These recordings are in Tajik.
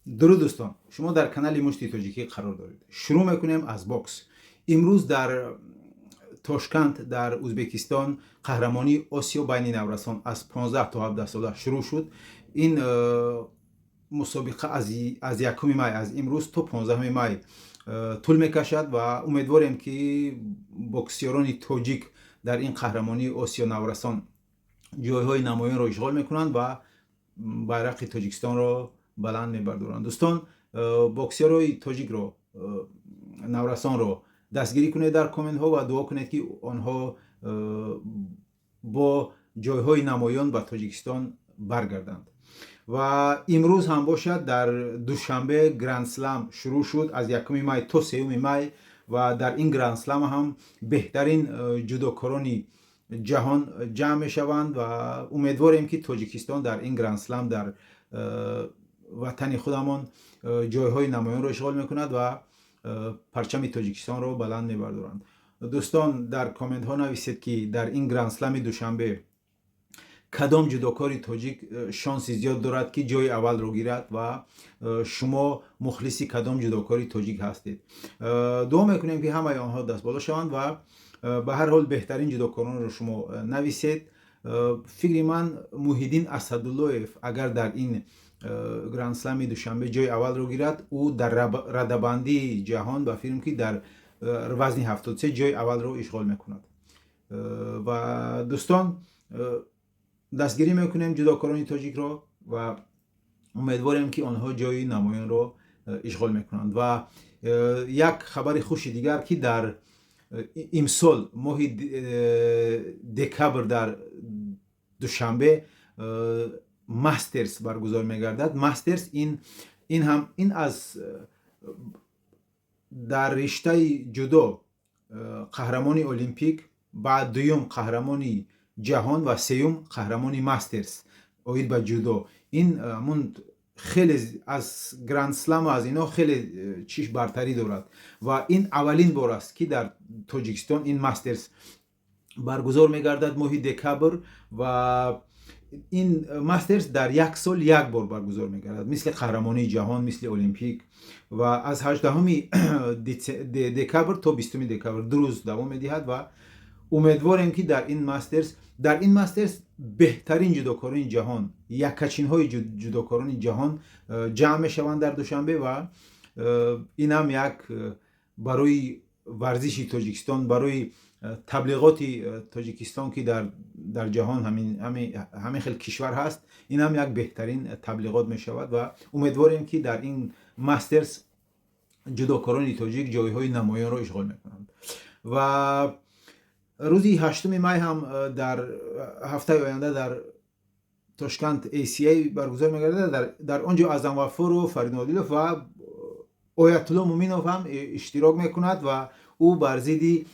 Дуруд, дӯстон! Шумо дар канали Мушти Тоҷикӣ қарор доред. Шурӯъ мекунем аз бокс. Имрӯз дар Тошканд, дар Ӯзбекистон, қаҳрамонии Осиё байни наврасон аз 15 то 17 сола шурӯъ шуд. Ин мусобиқа аз 1 май, аз имрӯз, то 15 май тӯл мекашад ва умедворем, ки боксёрони тоҷик дар ин қаҳрамонии Осиё наврасон ҷойҳои намоёнро ишғол мекунанд ва байрақи Тоҷикистонро баланд мебардоранд. Дӯстон, боксёрои тоҷикро, наврасонро дастгирӣ кунед дар комментҳо ва дуо кунед, ки онҳо бо ҷойҳои намоён ба Тоҷикистон баргарданд. Ва имрӯз ҳам бошад, дар Душанбе Грандслам шурӯъ шуд аз 1 май то 3 май ва дар ин Грандслам ҳам беҳтарин ҷудокорони ҷаҳон ҷамъ мешаванд ва умедворем, ки Тоҷикистон дар ин Грандслам дар ватани худамон ҷойҳои намоёнро ишғол мекунад ва парчами Тоҷикистонро баланд мебардоранд. Дӯстон, дар комментҳо нависед, ки дар ин Грандслами Душанбе кадом ҷудокори тоҷик шонси зиёд дорад, ки ҷои аввалро гирад, ва шумо мухлиси кадом ҷудокори тоҷик ҳастед. Дуо мекунем, ки ҳамаи онҳо дастболо шаванд ва ба ҳар ҳол беҳтарин ҷудокоронро шумо нависед. Фикри ман, Муҳиддин Асадуллоев агар дар ин Грандслами Душанбе ҷои аввалро гирад, ӯ дар радабандии ҷаҳон, ба фикрам, ки дар вазни 73 ҷои аввалро ишғол мекунад. Ва дӯстон, дастгирӣ мекунем ҷудокорони тоҷикро ва умедворем, ки онҳо ҷои намоёнро ишғол мекунанд. Ва як хабари хуши дигар, ки дар имсол моҳи декабр дар Душанбе Мастерс баргузор мегардад. Мастерс ин ҳам ин аз дар риштаи ҷудо қаҳрамони олимпик, баъд дуюм қаҳрамони ҷаҳон ва сеюм қаҳрамони Мастерс оид ба ҷудо. Ин ҳамун хеле аз Грандсламу аз ино хеле чиш бартарӣ дорад ва ин аввалин бор аст, ки дар Тоҷикистон ин Мастерс баргузор мегардад моҳи декабр. Ва ин Мастерс дар як сол як бор баргузор мегардад, мисли қаҳрамонии ҷаҳон, мисли олимпик, ва аз 18 декабр то 20 декабр, 2 рӯз давом медиҳад. Ва умедворем, ки дар ин Мастерс беҳтарин ҷудокорони ҷаҳон, яккачинҳои ҷудокорони ҷаҳон ҷамъ мешаванд дар Душанбе. Ва инам як барои варзиши Тоҷикистон, барои таблиғоти Тоҷикистон, ки дар ҷаҳон ҳамин хел кишвар ҳаст, ин ҳам як беҳтарин таблиғот мешавад. Ва умедворем, ки дар ин Мастерс ҷудокорони тоҷик ҷойҳои намоёнро ишғол мекунанд. Ва рӯзи 8 май ҳам, дар ҳафтаи оянда, дар Тошканд ACA баргузор мегардад. Дар он ҷо Аъзам Ғафуров, Фаридун Одилов ва Оятулло Муминов ҳам иштирок мекунад ва ӯ бар зидди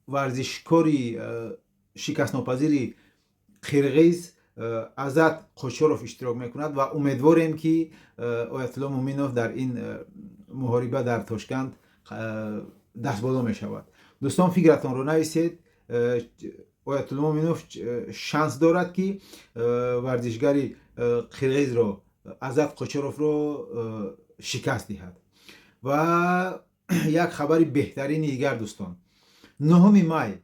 варзишкори шикастнопазири қирғиз Азат Қочоров иштирок мекунад. Ва умедворем, ки Оятулло Муминов дар ин муҳориба дар Тошканд дастболо мешавад. Дӯстон, фикратонро нависед: Оятулло Муминов шанс дорад, ки варзишгари қирғизро, Азат Қочоровро шикаст диҳад? Ва як хабари беҳтарини дигар, дӯстон: 9 май,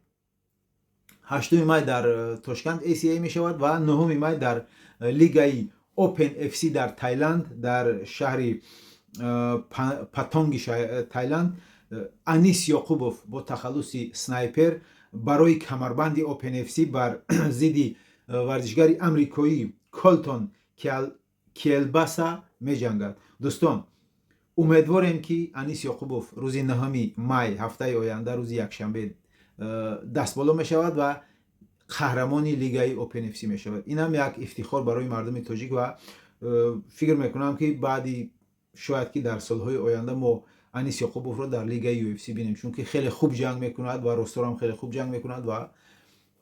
8 май дар Тошканд ACA мешавад ва 9 май дар лигаи Open FC дар Тайланд, дар шаҳри Патонги Тайланд, Анис Ёқубов бо тахаллуси Снайпер барои камарбанди Open FC бар зидди варзишгари амрикоӣ Колтон Киелбаса меҷангад. Дӯстон, умедворем, ки Анис Ёқубов рӯзи 9 май, ҳафтаи оянда, рӯзи якшанбе, дастболо мешавад ва қаҳрамони лигаи Open FC мешавад. Ин ҳам як ифтихор барои мардуми тоҷик ва фикр мекунам, ки баъди шояд ки дар солҳои оянда мо Анис Ёқубовро дар лигаи UFC бинем, чунки хеле хуб ҷанг мекунад ва росторам хеле хуб ҷанг мекунад ва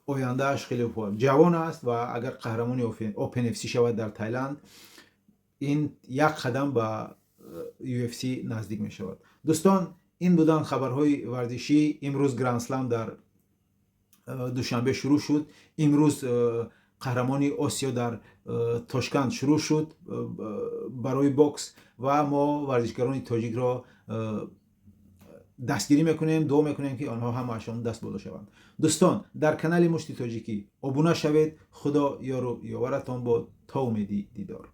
ояндааш хеле хуб, ҷавон аст. Ва агар қаҳрамони Open FC шавад дар Тайланд, ин як қадам ба UFC наздик мешавад. Дӯстон, ин буданд хабарҳои варзишӣ. Имрӯз Грандслам дар Душанбе шурӯъ шуд. Имрӯз. Қаҳрамони Осиё дар Тошканд шурӯъ шуд барои бокс ва мо варзишгарони тоҷикро дастгирӣ мекунем, дуо мекунем, ки онҳо ҳамаашон даст боло шаванд. Дӯстон, дар канали Мушти Тоҷикӣ обуна шавед. Худо ёру ёваратон бод, то умеди дидор.